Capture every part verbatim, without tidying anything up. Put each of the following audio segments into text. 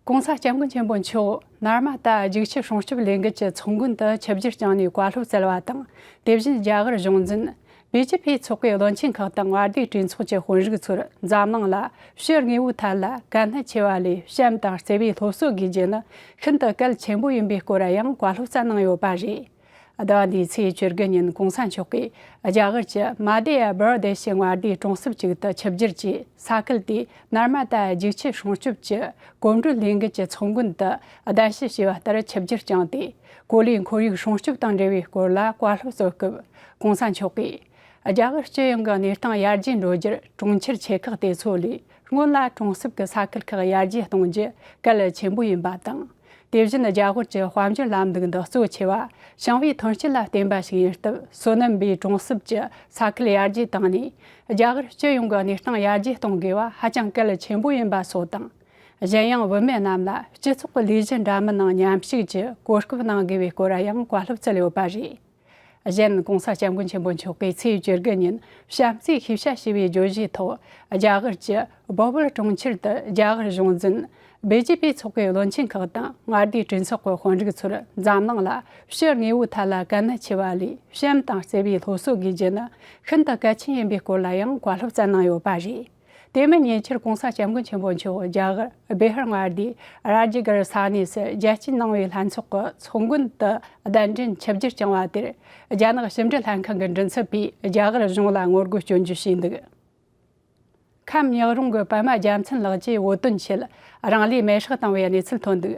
༸གོང་ས་༸སྐྱབས་མགོན་ཆེན་པོ་མཆོག་ནར་མ་ད་རྒྱུག་ཆུ་སྲུང་སྐྱོབ་ལས་འགུལ་གྱི་ཚོགས་མགོན་དུ་ཆིབས་བསྒྱུར་བསྐྱངས་ནས་བཀའ་སློབ་སྩལ་བ་དང་། དེ་བཞིན་རྒྱ་གར་གཞུང་འཛིན། བི་ཇེ་པི་ཚོགས་པའི་བློན་ཆེན་ཁག་དང་མངའ་སྡེའི་གྲོས་ཚོགས་ཀྱི་དཔོན་རིགས་ཚོར་འཛམ་གླིང་ལ་ཕྱི་དངོས་པོའི་ཐད་ལ་གལ་གནད་ཆེ་བ་ལས་བྱམས་དང་བརྩེ་བའི་སློབ་གསོ་དགོས་རྒྱུ་ནི་ཤིན་ཏུ་གལ་ཆེན་པོ་ཡིན་པའི་སྐོར་ཡང་བཀའ་སློབ་སྩལ་གནང་ཡོད་པ་རེད། ཟླ་བ་འདིའི་ཚེས་བཅུ་དགུ་ཉིན་གོང་ས་མཆོག་གིས་རྒྱ་གར་གྱི་མ་དེ་ཡ་བར་དེ་ཤི་མངའ་སྡེའི་གྲོང་གསེབ་ཅིག་ཏུ་ཆིབས་བསྒྱུར་གྱིས་ས་ཁུལ་དེའི་ནར་མ་ད་རྒྱུག་ཆུ་སྲུང་སྐྱོབ་ཀྱི་གོམ་བགྲོད་ལས་འགུལ་གྱི་ཚོགས་མགོན་དུ་གདན་ཞུ་བྱས་པ་ལྟར་ཆིབས་བསྒྱུར་བསྐྱངས་ཏེ། གོ་ལའི་ཁོར་ཡུག་སྲུང་སྐྱོབ་དང་འབྲེལ་བའི་སྐོར་ལ་བཀའ་སློབ་སྩལ་སྐབས། གོང་ས་མཆོག་གིས། རྒྱ་གར་སྤྱི་ཡོངས་ཀྱི་གནས་སྟངས་ཡར་རྒྱས་འགྲོ་རྒྱུར་གྲོང་ཁྱེར་ཆེ་ཁག་དེ་ཚོ་ལས་སྔོན་ལ་གྲོང་གསེབ་ཀྱི་ས་ཁུལ་ཁག་ཡར་རྒྱས་གཏོང་རྒྱུ་གལ་ཆེན་པོ་ཡིན་པ་དང་། དེ་བཞིན་རྒྱ་ཧོར་གྱི་དཔལ་འབྱོར་ལམ་ལུགས་འདི་གཙོ་ཆེ་བ་ཞིང་པའི་ཐོན་སྐྱེད་ལ་བརྟེན་པ་ཞིག་ཡིན་སྟབས། སོ་ནམ་པའི་གྲོང་གསེབ་ཀྱི་ས་ཁུལ་ཡར་རྒྱས་བཏང་ནས། རྒྱ་གར་སྤྱི་ཡོངས་ཀྱི་གནས་སྟངས་ཡར་རྒྱས་གཏོང་དགོས་པ་ཧ་ཅང་གལ་ཆེན་པོ་ཡིན་པ་སོགས་དང་། གཞན་ཡང་བུད་མེད་རྣམས་ལ་སྤྱི་ཚོགས་ཀྱི་ལས་གཞི་འདྲ་མིན་ནང་མཉམ་ཞུགས་ཀྱི་གོ་སྐབས་གནང་དགོས་པའི་སྐོར་ཡང་བཀའ་སློབ་སྩལ་ཡོད་པ་རེད། གཞན། ༸གོང་ས་༸སྐྱབས་མགོན་ཆེན་པོ་མཆོག་གིས་ཚེས་བཅུ་དགུ་ཉིན་བྱམས་བརྩེའི་ཤེས་བྱ་ཞེས་པའི་བརྗོད་གཞིའི་ཐོག་རྒྱ་གར་གྱི་བོ་བལ་གྲོང་ཁྱེར་དུ་རྒྱ་གར་གཞུང་འཛིན། བི་ཇེ་པི་ཚོགས་པའི་བློན་ཆེན་ཁག་དང་མངའ་སྡེའི་གྲོས་ཚོགས་ཀྱི་དཔོན་རིགས་ཚོར་འཛམ་གླིང་ལ་ཕྱི་དངོས་པོའི་ཐད་ལ་གལ་གནད་ཆེ་བ་ལས་བྱམས་དང་བརྩེ་བའི་སློབ་གསོ་དགོས་རྒྱུ་ནི་ཤིན་ཏུ་གལ་ཆེན་ཡིན་པའི་སྐོར་ལ་ཡང་བཀའ་སློབ་སྩལ་གནང་ཡོད་པ་རེད། དེ་མིན་ཉེ་ཆར་༸གོང་ས་༸སྐྱབས་མགོན་ཆེན་པོ་མཆོག་རྒྱ་གར་བི་ཧར་མངའ་སྡེའི་ར་ཇི་གར་ས་གནས་སུ་རྒྱལ་སྤྱིའི་ནང་པའི་ལྷན་ཚོགས་ཀྱི་ཚོགས་མགོན་དུ་གདན་འདྲེན་ཆིབས་བསྒྱུར་བསྐྱངས་པ་དེར། རྒྱ་ནག་ཕྱི་འབྲེལ་ལྷན་ཁང་གི་མགྲིན་ཚབ་པས་རྒྱ་གར་གཞུང་ལ་ངོ་རྒོལ་སྐྱོན་བརྗོད་བྱས་འདུག་ཁམས་ཉག་རོང་གི་པདྨ་རྒྱལ་མཚན་ལགས་ཀྱིས་བོད་དོན་ཆེད་རང་ལུས་མེར་སྲེག་བཏང་བའི་གནས་ཚུལ་ཐོན་འདུག་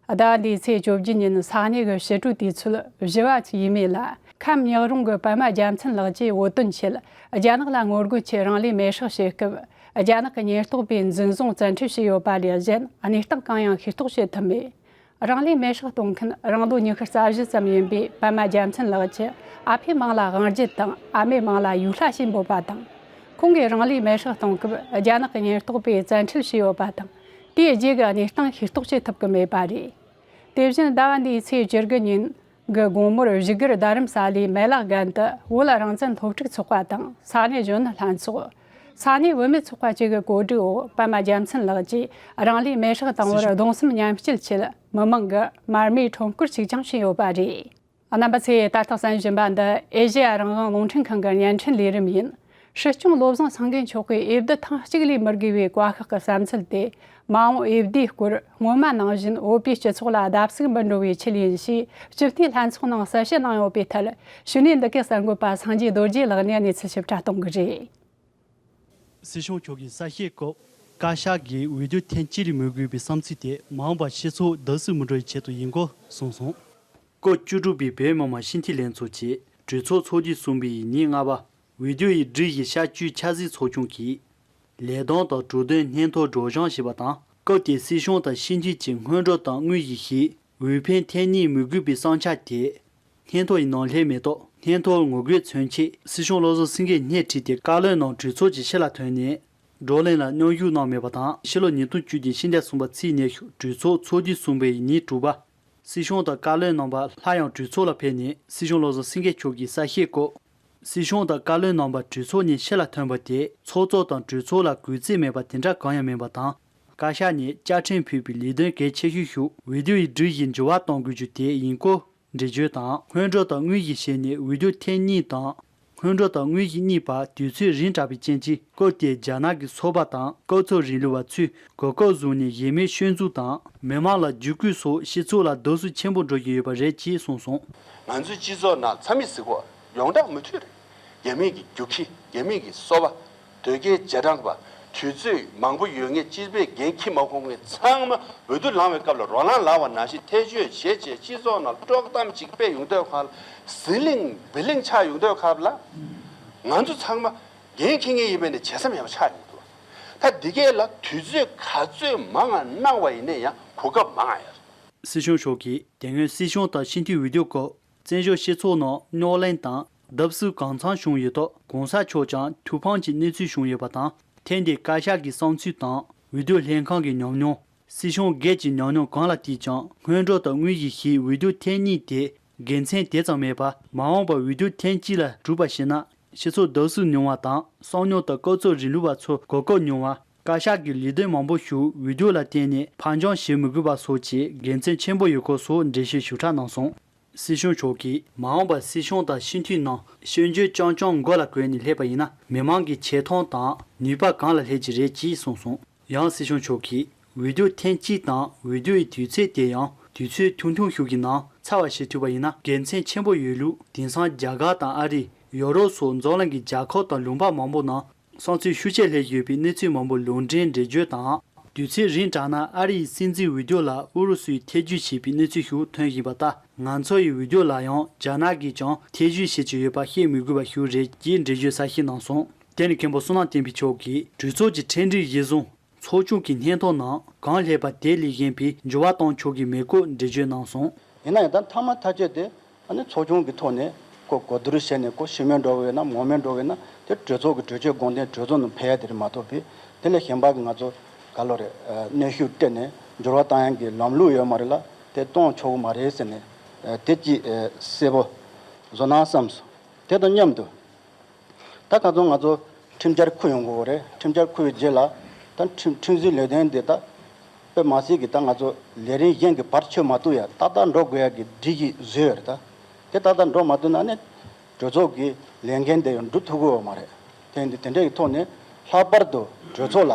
ཟླ་བ་འདིའི་ཚེས་བཅོ་བརྒྱད་ཉིན་ས་གནས་ཀྱི་ཕྱི་དྲོའི་དུས་ཚོད་བཞི་པ་ཙམ་ཡས་མས་ལ། ཁམས་ཉག་རོང་གི་པདྨ་རྒྱལ་མཚན་ལགས་ཀྱིས་བོད་དོན་ཆེད་རྒྱ་ནག་ལ་ངོ་རྒོལ་ཆེད་རང་ལུས་མེར་སྲེག་བྱེད་སྐབས། རྒྱ་ནག་གི་ཉེན་རྟོག་པས་འཛིན་བཟུང་བཙན་ཁྲིད་བྱས་ཡོད་པ་ལས་གཞན་གནས་སྟངས་གང་ཡང་ཤེས་རྟོགས་བྱེད་ཐུབ་མེད། རང་ལུས་མེར་སྲེག་གཏོང་མཁན་རང་ལོ་ཉི་ཤུ་རྩ་བཞི་ཙམ་ཡིན་པའི་པདྨ་རྒྱལ་མཚན་ལགས་ཀྱི་ཨ་ཕའི་མིང་ལ་དབང་རྒྱལ་དང་ཨ་མའི་མིང་ལ་ཡུལ་ལྷ་ཞེས་འབོད་པ་དང་། ཁོང་གིས་རང་ལུས་མེར་སྲེག་གཏོང་སྐབས་རྒྱ་ནག་གི་ཉེན་རྟོག་པས་བཙན་ཁྲིད་བྱས་ཡོད་པ་དང་། དེའི་རྗེས་ཀྱི་གནས་སྟངས་ཤེས་རྟོགས་བྱེད་ཐུབ་ཀྱི་མེད་པ་རེད། དེ་བཞིན་ཟླ་བ་འདིའི་ཚེས་བཅུ་དགུ་ཉིན་གྱི་དགོང་མོར་བཞུགས་སྒར་རྡ་རམ་ས་ལའི་མེ་ལག་སྒར་དུ་བོད་རང་བཙན་སློབ་ཕྲུག་ཚོགས་པ་དང་ས་གནས་གཞོན་ནུ་ལྷན་ཚོགས། ས་གནས་བུད་མེད་ཚོགས་པ་བཅས་ཀྱི་གོ་སྒྲིག་འོག་པདྨ་རྒྱལ་མཚན་ལགས་ཀྱིས་རང་ལུས་མེར་སྲེག་བཏང་བར་གདུང་སེམས་མཉམ་སྐྱེད་ཆེད་མི་མང་གིས་མར་མེའི་ཁྲོམ་སྐོར་ཞིག་ཀྱང་ཕྱིན་ཡོད་པ་རེད། རྣམ་པ་ཚོས་ད་ལྟ་གསན་བཞིན་པ་འདི་ཨེ་ཤེ་ཡ་རང་དབང་རླུང་འཕྲིན་ཁང་གི་བརྙན་འཕྲིན་ལས་རིམ་ཡིན། སྲིད་སྐྱོང་བློ་བཟང་སེང་གེ་མཆོག་གིས་འོས་བསྡུ་ཐེངས་གཅིག་ལས་མི་དགོས་པའི་བཀའ་ཤག་གི་བསམ་ཚུལ་དེ། མ་འོངས་འོས་བསྡུའི་སྐོར་སྔོན་མ་ནང་བཞིན་བོད་པའི་སྤྱི་ཚོགས་ལ་བརྡབ་གསིག་མི་འགྲོ་བའི་ཆེད་ཡིན་ཞེས་སྤྱི་འཐུས་ལྷན་ཚོགས་ནང་གསལ་བཤད་གནང་ཡོད་པའི་ཐད། གཞུག་ནས་འདི་གའི་གསར་འགོད་པ་སངས་རྒྱས་རྡོ་རྗེ་ལགས་ནས་གནས་ཚུལ་ཞིབ་ཕྲ་གཏོང་གི་རེད། སྲིད་སྐྱོང་མཆོག་གིས་གསལ་བཤད་སྐབས། བཀའ་ཤག་གིས་འོས་བསྡུ་ཐེངས་གཅིག་ལས་མི་དགོས་པའི་བསམ་ཚུལ་དེ་མ་འོངས་པར་སྤྱི་ཚོགས་བརྡབ་གསིག་མི་འགྲོ་བའི་ཆེད་དུ་ཡིན་སྐོར་གསུངས་སོང་། སྐབས་བཅུ་དྲུག་པའི་བོད་མི་མང་སྤྱི་འཐུས་ལྷན་ཚོགས་ཀྱི་གྲོས་ཚོགས་ཚོགས་དུས་གསུམ་པའི་ཉིན་ལྔ་པ། འོས་བསྡུ་ཡི་སྒྲིག་གཞི་ཆ་བཅུའི་ཆབ་སྲིད་ཚོགས་ཆུང་གིས། ལས་དོན་དང་གྲོས་དོན་སྙན་ཐོ་སྒྲོག་སྦྱང་བྱས་པ་དང་། སྐབས་དེའི་སྲིད་སྐྱོང་དང་སྤྱི་འཐུས་ཀྱི་སྔོན་འགྲོ་དང་དངོས་ཀྱི་ཞིག་འོས་འཕེན་ཐེངས་གཉིས་མི་དགོས་པའི་བསམ་འཆར་དེ། སྙན་ཐོ་ཡི་ནང་སླེབས་མེད་སྟབས། སྙན་ཐོར་ངོ་རྒོལ་མཚོན་ཆེད་སྲིད་སྐྱོང་བློ་བཟང་སེང་གེས་སྣེ་ཁྲིད་དེ་བཀའ་བློན་རྣམས་གྲོས་ཚོགས་ཀྱི་ཕྱི་ལ་ཐོན་ནས། བགྲོ་གླེང་ལ་མཉམ་ཞུགས་གནང་མེད་པ་དང་། ཕྱི་ལོ་ཉིས་སྟོང་བཅུ་བདུན་ཕྱི་ཟླ་གསུམ་པ་ཚེས་ཉི་ཤུ་གྲོས་ཚོགས་ཚོགས་དུས་གསུམ་པའི་ཉིན་དྲུག་པ། སྲིད་སྐྱོང་དང་བཀའ་བློན་རྣམ་པ་སླར་ཡང་གྲོས་ཚོགས་ལ་ཕེབས་ནས་སྲིད་སྐྱོང་བློ་བཟང་སེང་གེ་མཆོག་གིས་གསལ་བཤད་སྐོར། སྲིད་སྐྱོང་དང་བཀའ་བློན་རྣམ་པ་གྲོས་ཚོགས་ནས་ཕྱི་ལ་ཐོན་པ་དེ་ཚོགས་གཙོ་དང་གྲོས་ཚོགས་ལ་གུས་བརྩི་མེད་པ་དེ་འདྲ་གང་ཡང་མིན་པ་དང་། བཀའ་ཤག་ནས་བཅའ་ཁྲིམས་ཕུད་པའི་ལས་དོན་གལ་ཆེ་ཤོས་ཤིག་འོས་བསྡུ་ཡི་སྒྲིག་གཞི་འགྱུར་བ་གཏོང་དགོས་རྒྱུ་དེ་ཡིན་སྐོར་འགྲེལ་བརྗོད་དང་། སྔོན་འགྲོ་དང་དངོས་གཞི་བྱས་ནས་འོས་བསྡུ་ཐེངས་གཉིས་དང་། སྔོན་འགྲོ་དང་དངོས་གཞི་གཉིས་བར་དུས་ཚོད་རིང་དྲགས་པའི་རྐྱེན་གྱིས། སྐབས་དེའི་རྒྱ་ནག་གི་ཚོགས་པ་དང་སྐབས་འཚོལ་རིང་ལུགས་པ་ཚོས་གོ་སྐབས་བཟུང་ནས་གཞན་མིའི་སྐྱོན་འཛུགས་དང་མི་མང་ལ་རྒྱུད་སྐུལ་སོགས་སྤྱི་ཚོགས་ལ་སྡུག་སུ་ཆེན་པོ་འགྲོ་བཞིན་ཡོད་པ་རེད་ཅེས་གསུངས་སོང་། ང་ཚོའི་སྤྱི་ཚོགས་ནང་ཚ་མི་ཟིག་གོ་ཡོངས་གྲགས་མི་མཐུན་རེད། རྒྱ་མི་གི་རྒྱུག་ཁྱི། རྒྱ་མི་གི་སོ་པ། དོལ་རྒྱལ་རྗེས་འབྲང་པ། དུས་ཚོད་མང་པོ་ཡོད་མཁན་སྤྱི་པའི་འགན་འཁྱེར་མ་ཁོམ་མཁན་ཚང་མ་འོས་བསྡུ་ལངས་པའི་སྐབས་ལ་རོ་ལངས་ལངས་པ་ནང་བཞིན་ཐལ་ཆོད་བྱས་བྱས་སྤྱི་ཚོགས་ནང་དཀྲོག་གཏམ་ཅིག་སྤེལ་ཡོང་དུས་སྒང་ལ་ཟི་ལིང་བི་ལིང་ཆགས་ཡོང་དུས་སྐབས་ལ། ང་ཚོ་ཚང་མ་འགན་འཁྱེར་མཁན་ཡིན་པས་ནས་བྱེད་མཚམས་ཡོད་པ་ཆགས་ཡོང་འདུག་ད་འདི་གས་ལ་དུས་ཚོད་ག་ཚོད་མང་ང་གནང་བ་ཡིན་ན་ཡང་གོ་སྐབས་མང་ང་ཡོད། སྲིད་སྐྱོང་མཆོག་གིས་དེ་སྔོན་སྲིད་སྐྱོང་དང་སྤྱི་འཐུས་འོས་བསྡུ་སྐབས། བཙན་བྱོལ་སྤྱི་ཚོགས་ནང་རྙོག་གླེང་དང་བརྡབ་གསིག་གང་འཚམ་བྱུང་ཡོད་སྟབས། གོང་ས་མཆོག་ཀྱང་ཐུགས་ཕམ་གྱི་གནས་ཚུལ་བྱུང་ཡོད་པ་དང་། ཐེངས་འདིའི་བཀའ་ཤག་གི་བསམ་ཚུལ་དང་འོས་བསྡུ་ལྷན་ཁང་གི་ཉམས་མྱོང་། སྲིད་སྐྱོང་སྒེར་གྱི་ཉམས་མྱོང་གང་ལ་བལྟས་ཀྱང་སྔོན་འགྲོ་དང་དངོས་གཞི་ཞིག་འོས་བསྡུ་ཐེངས་གཉིས་དེ་དགེ་མཚན་དེ་ཙམ་མེད་པར། མ་འོངས་པར་འོས་བསྡུ་ཐེངས་གཅིག་ལ་གྲུབ་པ་ཞིག་ན་སྤྱི་ཚོགས་བརྡབ་གསིག་མྱོང་བ་དང་། བསམ་མྱོང་དང་སྐབས་འཚོལ་རིང་ལུགས་པ་ཚོར་གོ་སྐབས་མྱོང་བ། བཀའ་ཤག་གི་ལས་དོན་མང་པོ་ཞིག་འོས་བསྡུ་ལ་བརྟེན་ནས་ཕར་འགྱངས་བྱེད་མི་དགོས་པ་སོགས་ཀྱི་དགེ་མཚན་ཆེན་པོ་ཡོད་སྐོར་སོགས་འགྲེལ་བཤད་ཞིབ་ཕྲ་གནང་སོང་། སྲིད་སྐྱོང་མཆོག་གིས་མ་འོངས་པར་སྲིད་སྐྱོང་དང་སྤྱི་འཐུས་རྣམས་སྐྱོན་བརྗོད་རྐྱང་རྐྱང་མགོ་ལ་གོན་ནས་སླེབས་པ་ཡིན་ན། མི་མང་གི་ཆེ་མཐོང་དང་ནུས་པ་གང་ལ་སླེབས་ཀྱི་རེད་ཅེས་གསུངས་སོང་། ཡང་སྲིད་སྐྱོང་མཆོག་གིས་འོས་བསྡུ་ཐེངས་གཅིག་དང་འོས་བསྡུ་ཡི་དུས་ཚོད་དེ་ཡང་དུས་ཚོད་ཐུང་ཐུང་ཞིག་གི་ནང་ཚར་བ་བྱེད་ཐུབ་པ་ཡིན་ན་དགེ་མཚན་ཆེན་པོ་ཡོད་ལུགས། དེང་སང་རྒྱ་གར་དང་ཨ་རི། ཡོ་རོབ་སོགས་འཛམ་གླིང་གི་རྒྱལ་ཁབ་དང་ལུང་པ་མང་པོ་ནང་བསམ་ཚུལ་ཤུགས་ཆེ་སླེབས་ཡོད་པའི་གནས་ཚུལ་མང་པོ་ལུང་འདྲེན་འགྲེལ་བརྗོད་དང་། དུས་ཚོད་རིང་དྲགས་ན་ཨ་རི་ཡི་སྲིད་འཛིན་འོས་བསྡུ་ལ་ཨུ་རུ་སུས་ཐེ་བྱུས་བྱས་པའི་གནས་ཚུལ་ཞིག་ཐོན་བཞིན་པ་ལྟར། ང་ཚོ་ཡི་འོས་བསྡུ་ལ་ཡང་རྒྱ་ནག་གིས་ཀྱང་ཐེ་བྱུས་བྱེད་ཀྱི་ཡོད་པ་བཤད་མི་དགོས་པ་ཞིག་རེད་ཅེས་འགྲེལ་བརྗོད་གསལ་བཤད་གནང་སོང་། དེ་ནི་མཁན་པོ་བསོད་ནམས་བསྟན་འཕེལ་མཆོག་གིས་གྲོས་ཚོགས་ཀྱི་ཕྲེང་སྒྲིག་གཞིར་བཟུང་ཚོགས་ཆུང་གི་སྙན་ཐོ་ནང་གང་སླེབས་པ་དེ་ལས་གཞན་པའི་འགྱུར་བ་གཏོང་ཆོག་གི་མེད་སྐོར་འགྲེལ་བརྗོད་གནང་སོང་། ཡིན་ན་ཡང་ད་མཐའ་མ་ཐག་གཅོད་དེ་ཨ་ནི་ཚོགས་ཆུང་གི་ཐོག་ནས་ཁོ་གོ་བསྡུར་བྱས་ནས་ཁོ་ཞུ་མེད་འགྲོ་གི་ཡོད་ན་ངོ་མེད་འགྲོ་གི་ཡོད་ན་དེ་གྲོས་ཚོགས་ཀྱི་གྲོས་ཆོད་དགོངས་དོན་གྲོས་ཚོགས་ནང་ཕེབས་ཡ་དེ་རེད་མ་གཏོགས་པའི་དེ་ལས་གཞན་པ་གི་ང་ཚོ་ག་ལོ་རེད། གནོན་ཤུགས་སྤྲད་ནས་འགྱུར་བ་བཏང་ཡ་གི་ལམ་ལུགས་ཡོད་མ་རེད་ལ་དེ་གཏོང་ཆོག་གི་མ་རེད་ཟེར་ནས་དེ་ཅིག་གསལ་པོ་བཟོ་ན་བསམ་སོང་། དེ་དང་མཉམ་དུ། ད་ག་ཚོད་ང་ཚོ་ཁྲིམས་འཆར་འཁུར་ཡོང་དགོས་རེད། ཁྲིམས་འཆར་འཁུར་བའི་རྗེས་ལ་ད་ཁྲིམས་ཁྲིམས་སྲོལ་ལས་དོན་འདི་ད་དཔེ་མ་སྲིད་ཀྱི་ད་ང་ཚོ་ལས་རིམ་གཞན་གྱི་བར་ཆོད་མ་ཐུབ་ཡ་ཏག་ཏག་འགྲོ་དགོས་ཡ་གི་སྒྲིག་གཞི་བཟོས་ཡོད་རེད་ད། དེ་ཏག་ཏག་འགྲོ་མ་ཐུབ་ན་ནི་གྲོས་ཚོགས་ཀྱི་ལས་འགན་དེ་ཡང་འགྲུབ་ཐུབ་ཀྱི་ཡོད་མ་རེད། དེ་འདི་དེ་འདྲ་གི་ཐོག་ནས་ལྷག་པར་དུ་གྲོས་ཚོགས་ལ་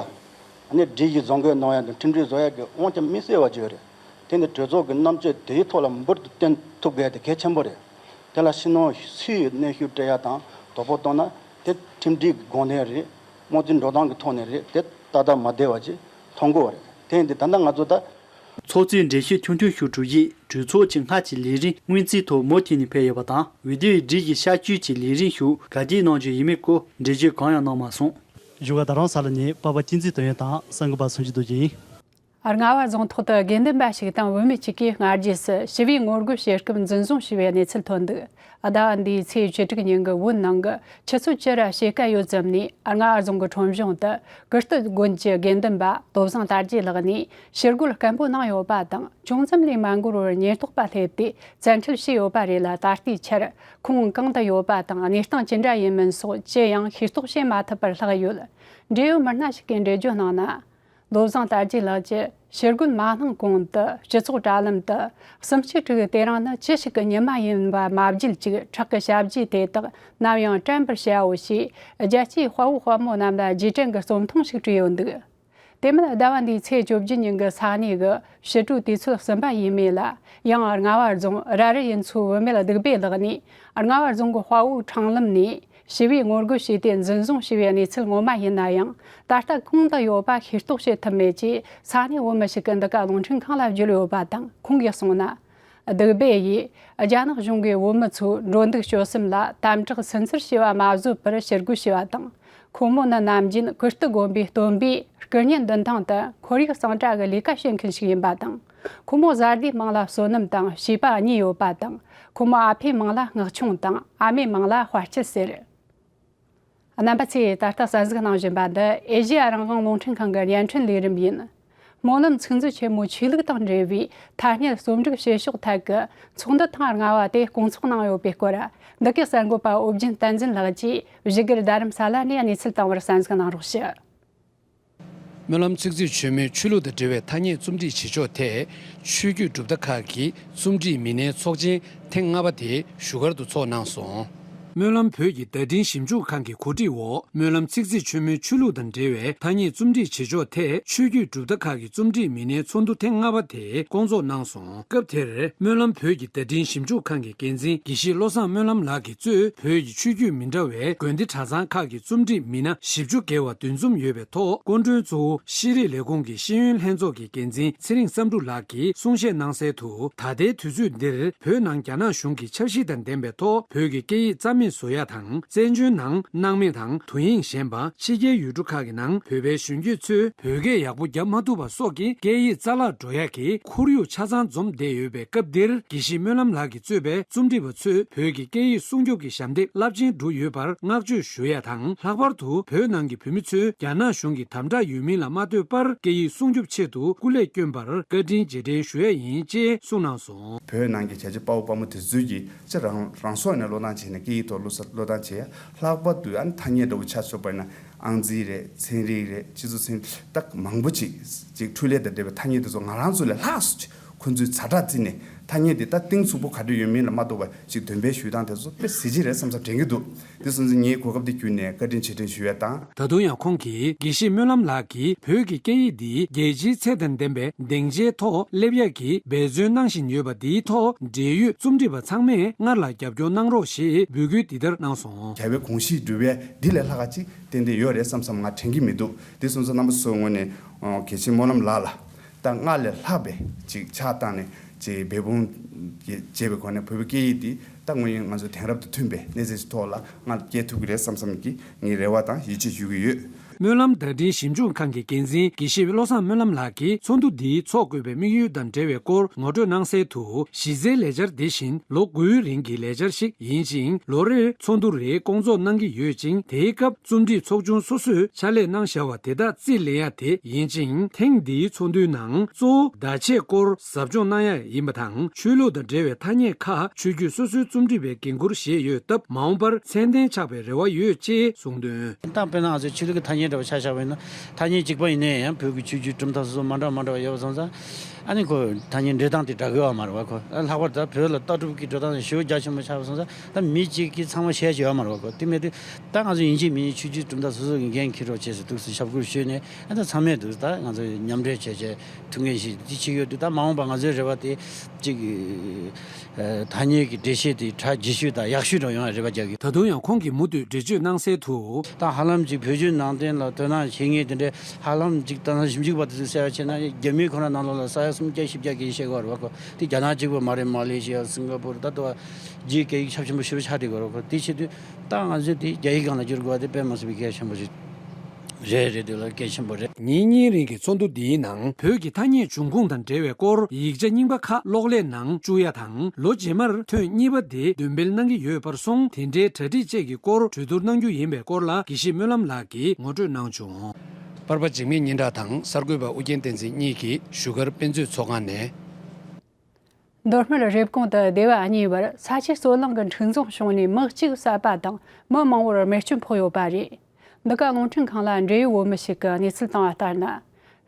ནི་སྒྲིག་གཞི་བཟོ་འགོད་གནང་ཡ་དང་ཁྲིམས་སྒྲིག་བཟོ་ཡ་གི་དབང་ཆ་དམིགས་བསལ་བ་ཅིག་ཡོད་རེད། དེ་ནི་གྲོས་ཚོགས་ཀྱི་རྣམ་དཔྱོད་དེའི་ཐོག་ལ་འབུར་དུ་བཏོན་ཐུབ་དགོས་ཡ་དེ་གལ་ཆེན་པོ་རེད། དེ་ལ་སྤྱི་ནོར་སུས་གནོན་ཤུགས་སྤྲད་ཡ་དང་དོ་ཕོག་གཏོང་ན་དེ་ཁྲིམས་སྒྲིག་གི་དགོངས་དོན་རེད། དམངས་གཙོའི་འགྲོ་སྟངས་ཀྱི་ཐོག་ནས་རེད། དེ་ཏག་ཏག་མ་བདེ་བ་ཅིག་མཐོང་གི་ཡོད་རེད། དེ་ཡིན་དུས་ད་ལྟ་ང་ཚོ་ད། ཚོགས་གཙོས་འགྲེལ་བཤད་ཐུང་ཐུང་ཞིག་གྲུབ་རྗེས་གྲོས་ཚོགས་ཀྱི་སྔར་གྱི་ལས་རིམ་སྔོན་རྩིས་ཐོག་མུ་མཐུད་ནས་ཕེབས་ཡོད་པ་དང་། འོས་བསྡུའི་སྒྲིག་གཞི་ཤར་བསྐྱོད་ཀྱི་ལས་རིམ་ཞིག་ག་དུས་གནང་རྒྱུ་ཡིན་མིན་སྐོར་འགྲེལ་བརྗོད་གང་ཡང་གནང་མ་སོང་། བཞུགས་སྒར་རྡ་རམ་ས་ལ་ནས་པ་པ་ཅིན་ཙི་དོན་ཡོད་དང་གསར་འགོད་པ་སུན་ཅི་རྡོ་རྗེ་ཡིན། རྔ་བ་རྫོང་ཐོག་ཏུ་དགེ་འདུན་པ་ཞིག་དང་བུད་མེད་ཅིག་གིས་སྔ་རྗེས་སུ་ཞི་བའི་ངོ་རྒོལ་བྱེད་སྐབས་འཛིན་བཟུང་བྱས་པའི་གནས་ཚུལ་ཐོན་འདུག་ཟླ་བ་འདིའི་ཚེས་བཅུ་དྲུག་ཉིན་གྱི་བོད་ནང་གི་ཆུ་ཚོད་བཅུ་ར་ཕྱེད་ཀ་ཡོལ་ཙམ་ནས་རྔ་བ་རྫོང་གི་ཁྲོམ་གཞུང་དུ་ཀིརྟི་དགོན་གྱི་དགེ་འདུན་པ་བློ་བཟང་དར་རྒྱས་ལགས་ནས་ཕྱིར་རྒོལ་སྐད་འབོད་གནང་ཡོད་པ་དང་། ཅུང་ཙམ་ལས་མ་འགོར་བར་ཉེན་རྟོག་པ་སླེབས་ཏེ་བཙན་ཁྲིད་བྱས་ཡོད་པ་རེད་ལ། ད་ལྟའི་ཆར་ཁོང་གང་དུ་ཡོད་པ་དང་གནས་སྟངས་ཅི་འདྲ་ཡིན་མིན་སོགས་ཅི་ཡང་ཤེས་རྟོགས་བྱེད་མ་ཐུབ་པར་ལྷག་ཡོད། འབྲེལ་ཡོད་མི་སྣ་ཞིག་གིས་འགྲེལ་བརྗོད་གནང་ན། བློ་བཟང་དར་རྒྱས་ལགས་ཀྱིས་ཕྱིར་རྒོལ་མ་གནང་གོང་དུ་སྤྱི་ཚོགས་དྲ་ལམ་དུ་གསུམ་གཅིག་དྲུག་དེ་རིང་ནི་ཅི་ཞིག་གི་ཉི་མ་ཡིན་པ་མ་བརྗེད་ཅིག་ཁྲག་གི་ཞབས་རྗེས་དེ་དག་ནམ་ཡང་དྲན་པར་བྱའོ་ཞེས་རྒྱལ་སྤྱིའི་དཔའ་བོ་དཔའ་མོ་རྣམས་ལ་རྗེས་དྲན་གྱི་རྩོམ་ཐུང་ཞིག་བྲིས་ཡོད་འདུག་དེ་མིན་ཟླ་བ་འདིའི་ཚེས་བཅོ་བརྒྱད་ཉིན་གྱི་ས་གནས་ཀྱི་ཕྱི་དྲོའི་དུས་ཚོད་གསུམ་པ་ཡས་མས་ལ། ཡང་རྔ་བ་རྫོང་ར་རི་ཡུལ་ཚོའི་བུད་མེད་བདུག་སྦས་ལགས་ནས་རྔ་བ་རྫོང་གི་དཔའ་བོའི་ཁྲང་ལམ་ནས། ཞི་བའི་ངོ་རྒོལ་བྱས་ཏེ་འཛིན་བཟུང་བྱས་པའི་གནས་ཚུལ་ངོ་མ་ཡིན་ན་ཡང་། ད་ལྟ་གང་དུ་ཡོད་པ་ཤེས་རྟོགས་བྱེད་ཐུབ་མེད་ཅེས་ས་གནས་བོད་མི་ཞིག་གིས་འདི་ག་རླུང་འཕྲིན་ཁང་ལ་བརྗོད་ཡོད་པ་དང་། ཁོང་གིས་གསུངས་ན། བདུག་སྦས་ཡིས་རྒྱ་ནག་གཞུང་གིས་བོད་མི་ཚོའི་འགྲོ་འདུག་སྤྱོད་གསུམ་ལ་དམ་དྲག་སུན་གཙེར་བྱས་པ་མ་བཟོད་པར་ཕྱིར་རྒོལ་བྱས་པ་དང་། ཁོ་མོ་ནི་ནམ་རྒྱུན་ཀིརྟི་དགོན་པའི་སྟོན་པའི་སྐུ་བརྙན་འདོན་སྟངས་དུ་ཁོར་ཡུག་གཙང་སྦྲ་གི་ལས་ཀ་བྱེད་མཁན་ཞིག་ཡིན་པ་དང་། ཁོ་མོ་བཟའ་ཟླའི་མིང་ལ་བསོད་ནམས་དང་བྱིས་པ་གཉིས་ཡོད་པ་དང་། ཁོ་མོ་ཨ་ཕའི་མིང་ལ་སྔགས་ཆུང་དང་ཨ་མའི་མིང་ལ་དཔལ་སྐྱིད་ཟེར། རྣམ་པ་ཚོས་ད་ལྟ་གསན་གཟིགས་གནང་བཞིན་པ་འདི་ཨེ་ཤེ་ཡ་རང་དབང་རླུང་འཕྲིན་ཁང་གི་བརྙན་འཕྲིན་ལས་རིམ་ཡིན། སྨོན་ལམ་ཚིག་མཛོད་ཆེན་མོའི་ཆོས་ལུགས་དང་འབྲེལ་བའི་ཐ་སྙད་རྩོམ་སྒྲིག་བྱེད་ཕྱོགས་ཐད་ཀྱི་ཚོགས་འདུ་ཐེངས་ལྔ་པ་དེ་སྐོང་ཚོགས་གནང་ཡོད་པའི་སྐོར། འདི་གའི་གསར་འགོད་པ་ཨོ་རྒྱན་བསྟན་འཛིན་ལགས་ཀྱིས་བཞུགས་སྒར་རྡ་རམ་ས་ལ་ནས་གནས་ཚུལ་བཏང་བར་གསན་གཟིགས་གནང་རོགས་ཞུ། སྨོན་ལམ་ཚིག་མཛོད་ཆེན་མོའི་ཆོས་ལུགས་དང་འབྲེལ་བའི་ཐ་སྙད་རྩོམ་སྒྲིག་བྱེད་ཕྱོགས་ཐད་ཆོས་བརྒྱུད་གྲུབ་མཐའ་ཁག་གི་རྩོམ་སྒྲིག་མི་སྣའི་ཚོགས་ཆེན་ཐེངས་ལྔ་པ་དེ་བཞུགས་སྒར་དུ་འཚོགས་གནང་སོང་། སྨོན་ལམ་བོད་ཀྱི་བརྡ་འཕྲིན་ཞིབ་འཇུག་ཁང་གི་གོ་སྒྲིག་འོག་སྨོན་ལམ་ཚིག་མཛོད་ཆེན་མོའི་ཆོས་ལུགས་དང་འབྲེལ་བའི་ཐ་སྙད་རྩོམ་སྒྲིག་བྱེད་ཕྱོགས་ཐད་ཆོས་བརྒྱུད་གྲུབ་མཐའ་ཁག་གི་རྩོམ་སྒྲིག་མི་སྣའི་ཚོགས་འདུ་ཐེངས་ལྔ་པ་དེ་སྐོང་ཚོགས་གནང་སོང་། སྐབས་དེར་སྨོན་ལམ་བོད་ཀྱི་བརྡ་འཕྲིན་ཞིབ་འཇུག་ཁང་གི་འགན་འཛིན་དགེ་བཤེས་བློ་བཟང་སྨོན་ལམ་ལགས་ཀྱིས་གཙོས་བོད་ཀྱི་ཆོས་བརྒྱུད་མི་འདྲ་བའི་དགོན་སྡེ་གྲྭ་ཚང་ཁག་གི་རྩོམ་སྒྲིག་མི་སྣ་བཞི་བཅུ་བརྒལ་བ་འདུ་འཛོམས་ཡོད་པའི་ཐོག་སྐུ་མགྲོན་གཙོ་བོ་ཤེས་རིག་ལས་ཁུངས་ཀྱི་ཤེས་ཡོན་ལྷན་ཚོགས་ཀྱི་འགན་འཛིན་ཚེ་རིང་བསམ་འགྲུབ་ལགས་ཀྱིས་གསུང་བཤད་གནང་གསལ་དུ། ད་ལྟའི་དུས་ཚོད་འདིར་བོད་ནང་རྒྱ་ནག་གཞུང་གི་འཆར་གཞི་དང་ལྡན་པའི་ཐོག་བོད་ཀྱི་སྐད་ཡིག་རྩ་མེད་བཟོ་ཡ་དང་། བཙན་བྱོལ་ནང་སྣང་མེད་དང་དོན་དབྱིངས་ཞན་པ། ཕྱི་རྒྱལ་ཡུལ་གྲུ་ཁག་གི་ནང་བོད་པའི་གཞོན་སྐྱེས་ཚོས་བོད་སྐད་ཡག་པོ་རྒྱབ་མ་ཐུབ་པ་སོགས་ཀྱི་སྐད་ཡིག་རྩ་བརླག་འགྲོ་ཡ་གི་ཁོར་ཡུག་ཆ་ཚང་འཛོམས་བསྡད་ཡོད་པའི་སྐབས་འདིར། དགེ་བཤེས་སྨོན་ལམ་ལགས་ཀྱིས་གཙོས་པའི་རྩོམ་སྒྲིག་པ་ཚོས་བོད་ཀྱི་སྐད་ཡིག་སྲུང་སྐྱོབ་ཀྱི་ཞབས་འདེགས་རླབས་ཆེན་བསྒྲུབས་ཡོད་པར་བསྔགས་བརྗོད་ཞུ་ཡ་དང་། ལྷག་པར་དུ་བོད་ནང་གི་བོད་མི་ཚོས་རྒྱ་ནག་གཞུང་གི་དམ་དྲག་ཡོད་མིན་ལ་མ་ལྟོས་པར་སྐད་ཡིག་སྲུང་སྐྱོབ་ཆེད་དུ་སྐུ་ལས་བསྐྱོན་པར་བཀའ་དྲིན་རྗེས་དྲན་ཞུ་ཡ་ཡིན་ཅེས་གསུངས་གནང་སོང་། བོད་ནང་གི་བྱ་བྱེད་དཔའ་བོ་དཔའ་མོ་དེ་ཚོས་ཀྱིས་ཅི་རང་རང་སྲོག་ནས་བློས་བཏང་བྱས་ནས་སྐད་ཡིག་ཐོག་བློས་བཏང་བྱས་ཡ། ལྷག་པར་དུ་ཨ་ནི་ཐ་སྙད་འདྲ་བོ་ཆ་མཚོན་པ་ཡིན་ན། ཨང་རྩིས་རེད། ཚན་རིག་རེད། སྤྱི་ཚོགས་ཚན་རིག་ད་མང་པོ་ཅིག་ཅིག་འཕྲུལ་ལས་དང་འབྲེལ་བའི་ཐ་སྙད་དེ་ཚོ་ང་རང་ཚོ་ལས་ལྷག་སུ་ཅིག་ཁོ་ཚོས་ཛ་དྲག་བརྩིས་ནས། ཐ་སྙད་དེ་ད་གཏིང་ཚུགས་པོ་ག་འདྲ་ཡོད་མིན་ལ་མ་ལྟོས་པར་ཅིག་འདོན་སྤེལ་ཞུ་སྟངས་དེ་ཚོ་དཔེ་གཟི་བརྗིད་རེད་བསམ་བསམ་དྲན་གྱི་འདུག་དེ་སོང་ཙང་ངས་གོ་སྐབས་དེ་བརྒྱུད་ནས་བཀའ་དྲིན་རྗེས་དྲན་ཞུ་ཡས་དང་། ད་དུང་ཡང་ཁོང་གིས་དགེ་བཤེས་སྨོན་ལམ་ལགས་ཀྱིས་བོད་ཀྱི་སྐད་ཡིག་འདི་རྒྱལ་སྤྱིའི་ཚད་དང་ལྡན་པའི་སྡིངས་ཆའི་ཐོག་སླེབས་ཡག་གི་འབད་བརྩོན་གནང་བཞིན་ཡོད་པ་འདིའི་ཐོག་འབྲེལ་ཡོད་རྩོམ་སྒྲིག་པ་ཚང་མས་སྔར་ལ་རྒྱབ་སྐྱོར་གནང་རོགས་ཞེས་འབོད་སྐུལ་འདི་ལྟར་གནང་སོང་། རྒྱལ་བའི་དགོངས་གཞི་འགྲུབ་པའི་འདི་ལས་ལྷག་ག་ཅིག་ཏན་ཏན་ཡོད་རེད་བསམ་བསམ་ང་དྲན་གྱི་མི་འདུག་དེ་སོང་ཙང་རྣམ་པ་ཚོའི་ངོས་ནས་ཨོ་དགེ་བཤེས་སྨོན་ལམ་ལགས་ལ་ད་སྔར་ལས་ལྷག་པའི་ཅིག་ཕྱག་བཏང་ནས་ཅིག་འབད་འབུངས་བྱས་པའི་སྒོ་ནས་བོད་པའི་སྐད་ཡིག་འདི་ད་དངོས་ཡོད་ང་ཚོའི་དེང་རབས་དང་མཐུན་པའི་གནས་ཚད་ཀྱི་ཐོག་ལ་སྔར་སྐྱེལ་ཐུབ་ཀྱི་རེད་བསམ་བསམ་གྱི་ངས་རེ་བ་དང་ཡིད་ཆེས་ཞུ་གི་ཡོད། སྨོན་ལམ་བརྡ་འཕྲིན་ཞིབ་འཇུག་ཁང་གི་འགན་འཛིན་དགེ་བཤེས་བློ་བཟང་སྨོན་ལམ་ལགས་ཀྱིས་ཚོགས་འདུ་འདིའི་འཚོགས་དགོས་པའི་དམིགས་ཡུལ་དང་འབྲེལ་བའི་སྐོར་ངོ་སྤྲོད་གནང་གསལ་དུ། གཞི་རྩའི་ལས་འཆར་འདི་བཞིན་ལོ་དགུའི་རིང་གི་ལས་འཆར་ཞིག་ཡིན་ཅིང་། ལོ་རེར་ཚོགས་འདུ་རེ་སྐོང་ཚོགས་གནང་གི་ཡོད་ཅིང་། དེའི་སྐབས་རྩོམ་སྒྲིག་ཚོགས་ཆུང་སོ་སོས་ཕྱག་ལས་གནང་བཞག་པ་དེ་དག་རྩིས་ལེན་ཡ་དེ་ཡིན་ཅིང་། ཐེངས་འདིའི་ཚོགས་འདུའི་ནང་གཙོ་བོ་བརྡ་ཆད་སྐོར་ཟབ་སྦྱོང་གནང་ཡ་ཡིན་པ་དང་། ཆོས་ལུགས་དང་འབྲེལ་བའི་ཐ་སྙད་ཁག་ཆོས་བརྒྱུད་སོ་སོའི་རྩོམ་སྒྲིག་པའི་འགན་འཁུར་བཞེས་ཡོད་སྟབས། མ་འོངས་པར་ཚད་ལྡན་ཆགས་པའི་རེ་བ་ཡོད་ཅེས་གསུངས་དོན། ད་དཔེར་ན་ང་ཚོའི་ཆོས་ལུགས་ཀྱི་ཐ་སྙད་འདྲ་བ་ཆ་བཞག་པ་ཡིན་ན། ཐ་སྙད་གཅིག་པ་ཡིན་ནའི་ཡང་བོད་ཀྱི་ཆོས་བརྒྱུད་གྲུབ་མཐའ་སོ་སོ་མ་འདྲ་མ་འདྲ་བ་ཡོད་པ་སོང་ཙང་། ཨ་ནི་ཁོ་ཐ་སྙད་འབྲི་སྟངས་དེ་འདྲ་གི་ཡོད་མ་རེད་བ། ཁོ་ལྷག་པར་ད་བོད་ལ་ལྟ་གྲུབ་ཀྱི་འགྲོ་སྟངས་ཞེ་པོ་རྒྱ་ཆེན་པོ་ཆགས་པ་སོང་ཙང་། ད་མི་གཅིག་གིས་ཚང་མ་ཤེས་ཀྱི་ཡོད་མ་རེད་བ། ཁོ་དེ་མེད་དུས་ད་ང་ཚོ་ཡིན་གཅིག་མིན་གཅིག་ཆོས་བརྒྱུད་གྲུབ་མཐའ་སོ་སོ་གི་འགན་འཁྱེར་རོགས་བྱས་ཟེར་འདུག་སེ་ཞབས་སྐུལ་ཞུས་ནས། ཨ་ད་ཚང་མས་འདུག་ད་ང་ཚོ་མཉམ་འབྲེལ་བྱས་བྱས་ཐུགས་འགན་བཞེས་འདི་བྱེད་ཀྱི་ཡོད་དུས། ད་མ་འོངས་པ་ང་ཚོའི་རེ་བ་དེ་གཅིག་ཐ་སྙད་ཀྱི་འགྲེལ་བཤད་དེ་གྲ་རྒྱས་ཤོས་དང་ཡག་ཤོས་འདྲ་ཡོང་བའི་རེ་བ་རྒྱག་གི། ད་དུང་ཡང་ཁོང་གིས་མུ་མཐུད་འགྲེལ་བརྗོད་གནང་གསལ་དུ། ད་ཧ་ལམ་ཅིག་བོད་བརྒྱུད་ནང་བསྟན་ལ་དོ་སྣང་བྱེད་མཁན་དེ་འདྲའི་ཧ་ལམ་ཅིག་ད་ནང་ཞིབ་འཇུག་པ་དེ་ཚོས་གསལ་བ་བྱས་ན། རྒྱ་མིའི་ཁོ་རང་ནང་ལོགས་ལ་ས་ཡ་སུམ་བརྒྱ་བཞི་བརྒྱ་གི་བཤད་དགོས་རེད་བ། ཁོ་དེ་རྒྱ་ནག་གཅིག་པུ་མ་རེད། མ་ལེ་ཤི་ཡ། སིང་ག་པུར། ད་ལྟ་བ་རྒྱའི་སྐད་ཡིག་ཁྱབ་ཆེན་པོ་ཞེ་པོ་ཆགས་བསྡད་ཡོད་རེད། ཁོ་དེ་བྱེད་དུས་ད་ང་ཚོས་དེ་རྒྱ་ཡིག་སྒང་ལ་བསྒྱུར་དགོས་པ་དེ་དཔེ་མ་སྲིད་པའི་གལ་ཆེན་པོ་ཞིག་རེད། རེད་འདུག་ལ། གལ་ཆེན་པོ་རེད། ཉིན་གཉིས་རིང་གི་ཚོགས་འདུ་འདིའི་ནང་བོད་ཀྱི་ཐ་སྙད་འབྱུང་ཁུངས་དང་འབྲེལ་བའི་སྐོར་ཡིག་ཆ་རྙིང་པ་ཁག་གློག་ཀླད་ནང་བཅུག་ཡ་དང་། ལོ་རྗེས་མར་ཐོན་གཉིས་པ་དེ་འདོན་སྤེལ་གནང་གི་ཡོད་པར་སོང་། དེ་འདྲའི་གྲ་སྒྲིག་བཅས་ཀྱི་སྐོར་གྲོས་བསྡུར་གནང་རྒྱུ་ཡིན་པའི་སྐོར་ལ་དགེ་བཤེས་སྨོན་ལམ་ལགས་ཀྱིས་ངོ་སྤྲོད་གནང་བྱུང་། པར་པ་འཇིགས་མེད་སྙན་གྲགས་དང་གསར་འགོད་པ་ཨུ་རྒྱན་བསྟན་འཛིན་གཉིས་ཀྱིས་བཞུགས་སྒར་དཔེ་མཛོད་ཚོགས་ཁང་ནས། མདོ་སྨད་རེབ་གོང་དུ་སྡེ་བ་གཉིས་བར་ས་ཆའི་རྩོད་གླེང་གི་འཁྲུག་འཛིང་བྱུང་ནས་མི་གཅིག་བསད་པ་དང་མི་མང་པོར་རྨས་སྐྱོན་ཕོག་ཡོད་པ་རེད། འདི་ག་རླུང་འཕྲིན་ཁང་ལ་འབྲེལ་ཡོད་བོད་མི་ཞིག་གིས་གནས་ཚུལ་བཏང་བ་ལྟར་ན།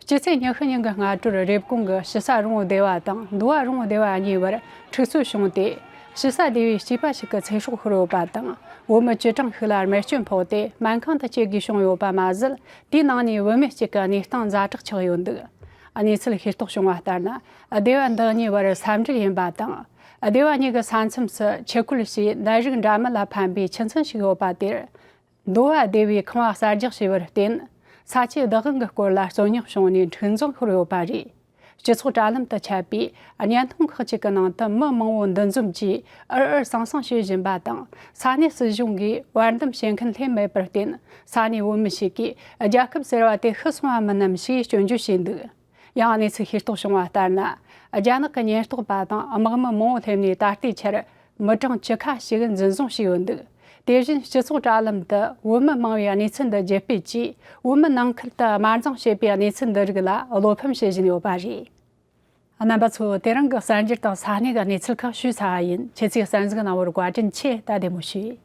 སྤྱི་ཚེས་ཉི་ཤུ་ཉིན་གྱི་སྔ་དྲོར་རེབ་གོང་གི་དཔྱིད་གསར་རོང་བོ་སྡེ་བ་དང་མདོ་བ་རོང་བོ་སྡེ་བ་གཉིས་བར་འཁྲུག་རྩོད་བྱུང་སྟེ། དཔྱིད་གསར་སྡེ་བའི་སྐྱེས་པ་ཞིག་གི་ཚེ་སྲོག་ཤོར་ཡོད་པ་དང་། བོད་མི་བཅུ་གྲངས་ཤིག་ལ་རྨས་སྐྱོན་ཕོག་སྟེ་སྨན་ཁང་དུ་སྐྱེལ་དགོས་བྱུང་ཡོད་པ་མ་ཟད། དེའི་ནང་ནས་བུད་མེད་གཅིག་གི་གནས་སྟངས་ཛ་དྲག་ཆགས་ཡོད་འདུག་གནས་ཚུལ་ཤེས་རྟོགས་བྱུང་བ་ལྟར་ན། སྡེ་བ་འདི་གཉིས་བར་ས་འབྲེལ་ཡིན་པ་དང་། སྡེ་བ་གཉིས་ཀྱི་ས་མཚམས་སུ་ཆུ་ཁོལ་ཞེས་ནད་རིགས་འདྲ་མིན་ལ་ཕན་པའི་ཆུ་ཚན་ཞིག་ཡོད་པ་དེར། མདོ་བ་སྡེ་བའི་ཁང་བ་གསར་རྒྱག་བྱས་པར་བརྟེན། ས་ཆའི་བདག་དབང་གི་སྐོར་ལ་རྩོད་རྙོག་བྱུང་ནས་འཁྲུག་འཛིང་ཤོར་ཡོད་པ་རེད། སྤྱི་ཚོགས་དྲ་ལམ་དུ་ཁྱབ་པའི་བརྙན་ཐུང་ཁག་ཅིག་གི་ནང་དུ་མི་མང་པོ་འདུ་འཛོམས་ཀྱིས་ཨུར་ཨུར་ཟང་ཟང་བྱེད་བཞིན་པ་དང་། ས་གནས་སྲིད་གཞུང་གིས་བར་འདུམ་བྱེད་མཁན་སླེབས་མེད་པར་བརྟེན། ས་གནས་བོད་མི་ཞིག་གིས་རྒྱལ་ཁབ་ཟེར་བ་དེ་ཤི་སོང་བ་མིན་ནམ་ཞེས་སྐྱོན་བརྗོད་བྱས་འདུག་ཡང་གནས་ཚུལ་ཤེས་རྟོགས་བྱུང་བ་ལྟར་ན། རྒྱ་ནག་གི་ཉེན་རྟོག་པ་དང་དམག་མི་མང་པོ་སླེབས་ནས་ད་ལྟའི་ཆར་མི་གྲངས་བཅུ་ཁ་ཞིག་འཛིན་བཟུང་བྱས་ཡོད་འདུག་དེ་བཞིན་སྤྱི་ཚོགས་དྲ་ལམ་དུ་བོད་མི་མང་བས་གནས་ཚུལ་འདི་བརྒྱུད་སྤེལ་གྱིས། བོད་མི་ནང་ཁུལ་དུ་དམར་འཛིང་བྱེད་པའི་གནས་ཚུལ་འདི་རིགས་ལ་བློ་ཕམ་བྱེད་བཞིན་ཡོད་པ་རེད། རྣམ་པ་ཚོ། དེ་རིང་གི་གསར་འགྱུར་དང་ས་གནས་ཀྱི་གནས་ཚུལ་ཁག་ཞུས་ཚར་བ་ཡིན། ཁྱེད་ཚོས་གསན་གཟིགས་གནང་བར་བཀའ་དྲིན་ཆེ། ད་བདེ་མོ་བྱོས།